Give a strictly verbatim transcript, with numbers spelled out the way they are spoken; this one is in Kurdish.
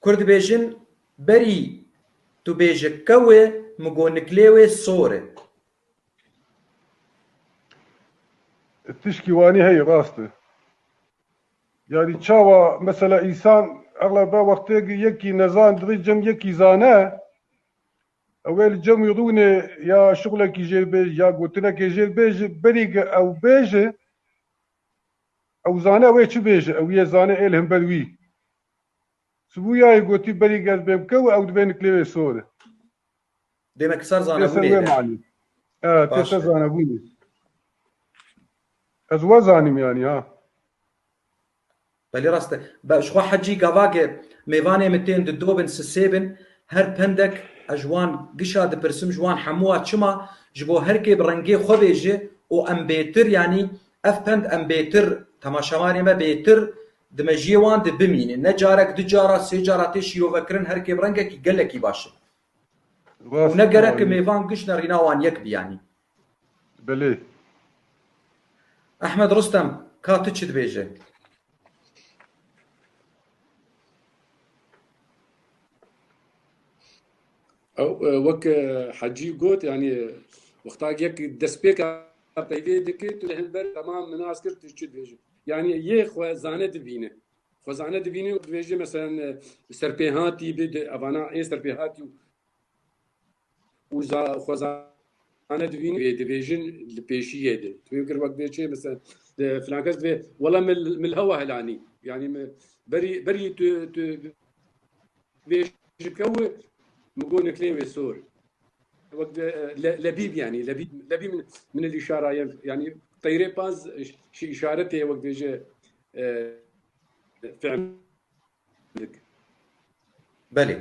Kur dibêjin, berî tu bêje kew e, min got niklê wê sor e. Tişkî wanî heye, rast e. Yanî çawa mesela însan exlebe wextê yekî nezan dixî cem yekî zane, ew ê li cem wî rûnê ya şixulekî jê bêje ya gotinekê jê bêje, berî ge ew bêje, ew zane ew ê çi bêje, ew yê zane ê li hember wî. Sibûyayê gotî berî ge ez bêm kew, ew divê niklê wê sor e. Dêmek ser zanebûnê de. E, tê ser zanebûnê. Ez we zanîm yanî ha. Belê rast e. Be, ji xwe Hecî gavake mêvanê min tên di do bin, sisê bin, her pendek ez ji wan gişa dipirsim, ji wan hemûa çima, ji bo her kê bi rengê xwe bêje û em bêtir, yanî ev pend em bêtir, temaşevanê me bêtir di mejiyê wan de bimîne. Ne carek, du cara, sê cara tê şîrovekirin, her kê bi rengekî gelekî baş e. Û ne gerek e mêvan giş nerîna wan yek bi yanî. Belê. Ehmed Rustem, ka tu çi dibêje? Ew, e, wek, e, Hecî got, yanî, e, wexta yek destpêka peyvê dike, tu li hember temam minas kir, tu çi dibêjî? Yanî, yê xwe zane dibîne. Xwe zane dibîne û dibêje, meselen, e, serpêhatî bi, di, evana ê serpêhatî û û za-, xwezane divîn wê dibêjin li pêşiyê de. Tu fêm kir wek vê çê, mesela, de filan kes divê, wela min, min li hewa helanî. Yanî min berî, berî tu, tu vê ji kew min got niklê wê sor. Wek de, e, le-, lebîb yanî, lebîb, lebîb min, min li îşara ye. Yanî teyrê paz şi îşaretê wek vê ji, e, fi'l. Belê.